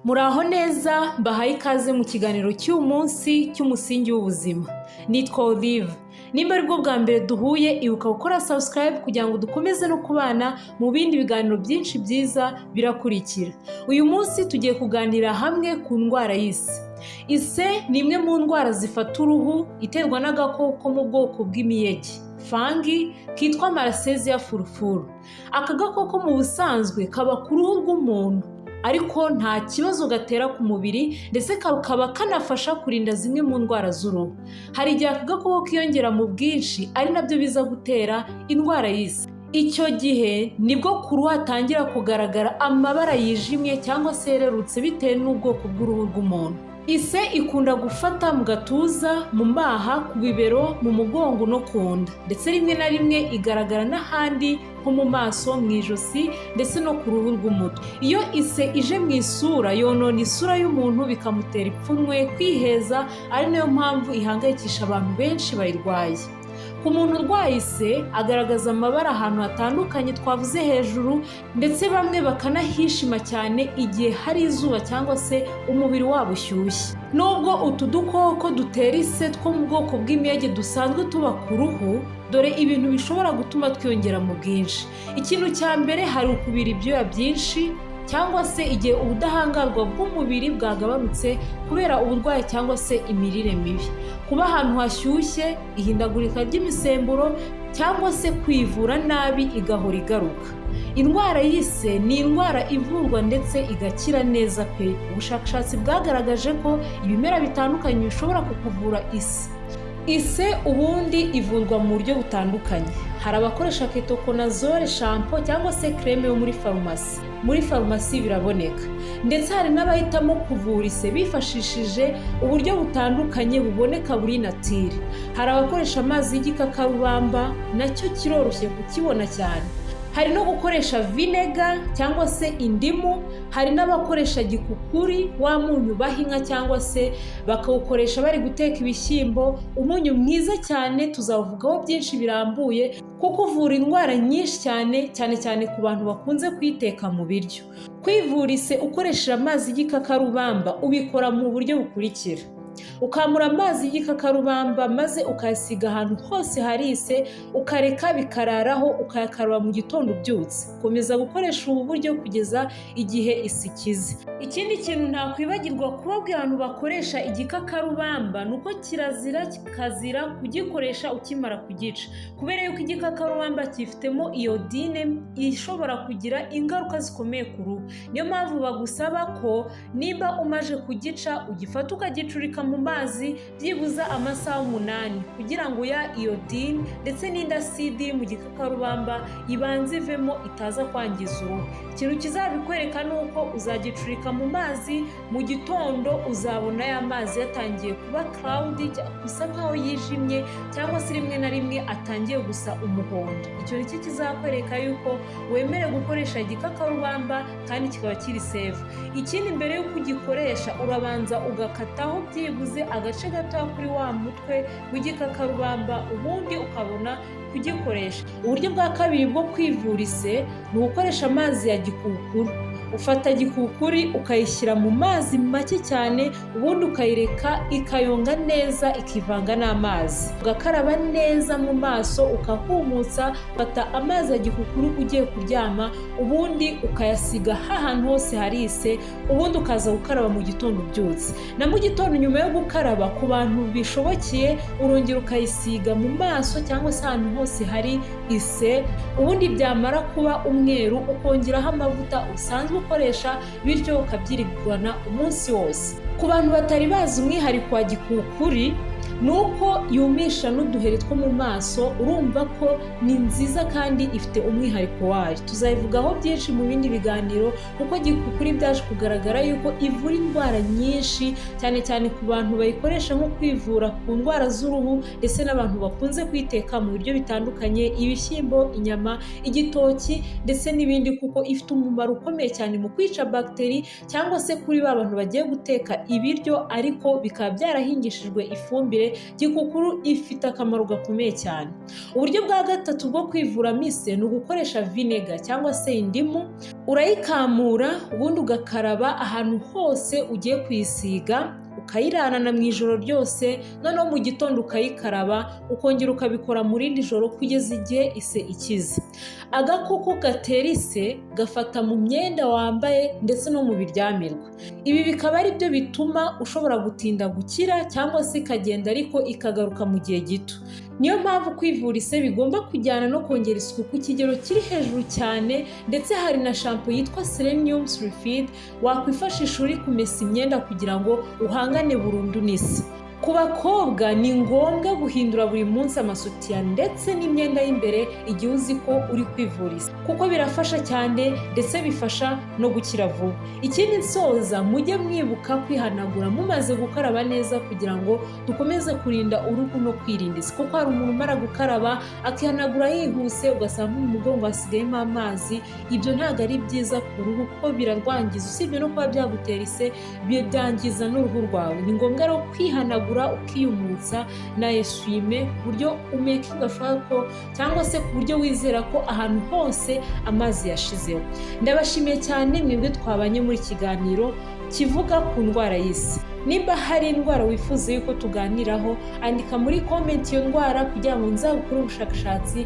Muraho neza, mbahaye ikaze mu kiganiro cy'uyu munsi cy'Umusingi w'Ubuzima. Nitwa Olive. Nimba aribwo bwa mbere duhuye, ibuka gukora subscribe kugira ngo dukomeze no kubana mu bindi biganiro byinshi byiza birakurikira. Uyu munsi tugiye kuganira hamwe ku ndwara y'ise. Ise ni imwe mu ndwara zifata uruhu, iterwa n'agakoko mu bwoko bw'imiyege, fungi, kitwa Malassezia furfur. Aka gakoko mu busanzwe kaba ku ruhu rw'umuntu, ariko nta kibazo gatera ku mubiri, ndetse kakaba kanafasha kurinda zimwe mu ndwara z'uruhu. Hari igihe aka gakoko kiyongera mu bwinshi, ari nabyo biza gutera indwara y'ise. Icyo gihe nibwo ku ruhu hatangira kugaragara amabara yijimye cyangwa se yererutse, bitewe n'ubwoko bw'uruhu rw'umuntu. Ise ikunda gufata mu gatuza, mu maha, ku bibero, mu mugongo no ku nda, ndetse rimwe na rimwe igaragara n'ahandi nko mu maso, mu ijosi ndetse no ku ruhu rw'umutwe. Iyo ise ije mu isura, yonona isura y'umuntu, bikamutera ipfunwe, kwiheza, ari nayo mpamvu ihangayikisha abantu benshi bayirwaye. Ku muntu urwaye ise, agaragaza amabara ahantu hatandukanye twavuze hejuru, ndetse bamwe bakanahishima cyane igihe hari izuba cyangwa se umubiri wabo ushyushye. Nubwo utu dukoko dutera ise two mu bwoko bw'imiyege dusanzwe tuba ku ruhu, dore ibintu bishobora gutuma twiyongera mu bwinshi. Ikintu cya mbere, hari ukubira ibyuya byinshi, cyangwa se igihe ubudahangarwa bw'umubiri bwagabanutse kubera uburwayi cyangwa se imirire mibi, kuba ahantu hashyushye, ihindagurika ry'imisemburo, cyangwa se kwivura nabi igahora igaruka. Indwara y'ise ni indwara ivurwa ndetse igakira neza pe. Ubushakashatsi bwagaragaje ko ibimera bitandukanye bishobora kukuvura ise. Ise ubundi ivurwa mu buryo butandukanye. Hari abakoresha ketoconazole shampoo cyangwa se crème yo muri farumasi. Muri farumasi biraboneka. Ndetse hari n'abahitamo kuvura ise bifashishije uburyo butandukanye buboneka buri nature. Hari abakoresha amazi y'igikakarubamba, nacyo kiroroshye kukibona cyane. Hari no gukoresha vinegar cyangwa se indimu. Hari n'abakoresha gikukuri, wa munyu baha inka, cyangwa se bakawukoresha bari guteka ibishyimbo. Umunyu mwiza cyane, tuzawuvugaho byinshi birambuye, kuko uvura indwara nyinshi cyane, cyane cyane ku bantu bakunze kuyiteka mu biryo. Kwivura ise ukoresheje amazi y'igikakarubamba, ubikora mu buryo bukurikira: ukamura amazi y'igikakarubamba maze ukayasiga ahantu hose hari ise, ukareka bikararaho, ukayakaraba mu gitondo ubyutse. Komeza gukoresha ubu buryo kugeza igihe ise ikize. Ikindi kintu ntakwibagirwa kubabwira abantu bakoresha igikakarubamba ni uko kirazira kikazira kugikoresha ukimara kugica, kubera yuko igikakarubamba cyifitemo iodine ishobora kugira ingaruka zikomeye ku ruhu. Niyo mpamvu bagusaba ko nimba umaze kugica, ugifata ukagicurika mu mazi byibuze amasaha 8, kugira ngo ya iodine ndetse n'indi acide iri mu gikakarubamba ibanze ivemo, itaza kwangiza uruhu. Ikintu kizabikwereka ni uko uzagicurika mu mazi, mu gitondo uzabona ya mazi yatangiye kuba cloudy, gusa nkaho yijimye, cyangwa se rimwe na rimwe atangiye gusa umuhondo. Icyo ni cyo kizakwereka yuko wemerewe gukoresha igikakarubamba kandi kikaba kiri safe. Ikindi, mbere y'uko ugikoresha, urabanza ugakataho byibuze agace gatoya kuri wa mutwe w'igikakarubamba, ubundi ukabona kugikoresha. Uburyo bwa kabiri bwo kwivura ise ni ugukoresha amazi ya gikukuru. Ufata gikukuri ukayishyira mu mazi make cyane, ubundi ukayireka ikayonga neza, ikivanga n'amazi, ugakaraba neza mu maso, ukahumutsa. Ufata amazi ya gikukuru ugiye kuryama, ubundi ukayasiga ahantu hose hari ise, ubundi ukaza gukaraba mu gitondo ubyutse. Na mu gitondo nyuma yo gukaraba, ku bantu bishobokeye, urongera ukayisiga mu maso cyangwa se ahantu hose hari ise, ubundi byamara kuba umweru ukongeraho amavuta usanzwe ukoresha, bityo ukabyirirwana umunsi wose. Ku bantu batari bazi umwihariko wa gikukuri, ni uko yumisha n'uduheri two mu maso. Urumva ko ni nziza kandi ifite umwihariko wayo. Tuzayivugaho byinshi mu bindi biganiro, kuko gikukuri byaje kugaragara yuko ivura indwara nyinshi, cyane cyane ku bantu bayikoresha nko kwivura ku ndwara z'uruhu, ndetse n'abantu bakunze kuyiteka mu biryo bitandukanye: ibishyimbo, inyama, igitoki ndetse n'ibindi, kuko ifite umumaro ukomeye cyane mu kwica bagiteri, cyangwa se kuri ba bantu bagiye guteka. ibiryo ariko bikaba byarahingishijwe ifumbire. Gikukuru ifite akamaro gakomeye cyane. Uburyo bwa gatatu bwo kwivuramo ise ni ugukoresha vinegar cyangwa se indimu. Urayikamura, ubundi ugakaraba ahantu hose ugiye kuyisiga, ukayirarana mu ijoro ryose, noneho mu gitondo ukayikaraba, ukongera ukabikora mu rindi joro kugeza igihe ise ikize. Agakoko gatera ise gafata mu myenda wambaye ndetse no mu biryamirwa. Ibi bikaba ari byo bituma ushobora gutinda gukira cyangwa se ikagenda ariko ikagaruka mu gihe gito. Niyo mpamvu kwivura ise bigomba kujyana no kongera isuku ku kigero kiri hejuru cyane. Ndetse hari na shampoo yitwa selenium sulfide wakwifashisha uri kumesa imyenda kugira ngo uhangane burundu n'ise. Ku bakobwa, ni ngombwa guhindura buri munsi amasutiya ndetse n'imyenda y'imbere igihe uzi ko uri kwivuriza, kuko birafasha cyane ndetse bifasha no gukira vuba. Ikindi nsoza, mujye mwibuka kwihanagura mumaze gukaraba neza kugira ngo dukomeze kurinda uruhu no kwirinda ise, kuko hari umuntu umara gukaraba akihanagura yihuse, ugasanga nko mu mugongo hasigayemo amazi. Ibyo ntabwo ari byiza ku ruhu kuko birarwangiza. Usibye no kuba byagutera ise, byangiza n'uruhu rwawe. Ni ngombwa rero kwihanagura, ukiyumutsa na essuie-main, ku buryo umakinga sure ko cyangwa se ku buryo wizera ko ahantu hose amazi yashizeho. Ndabashimiye cyane mwebwe twabanye muri kiganiro kivuga ku ndwara y'ise. Nimba hari indwara wifuza yuko tuganiraho, andika muri comment iyo ndwara kugira ngo nzabukore ubushakashatsi.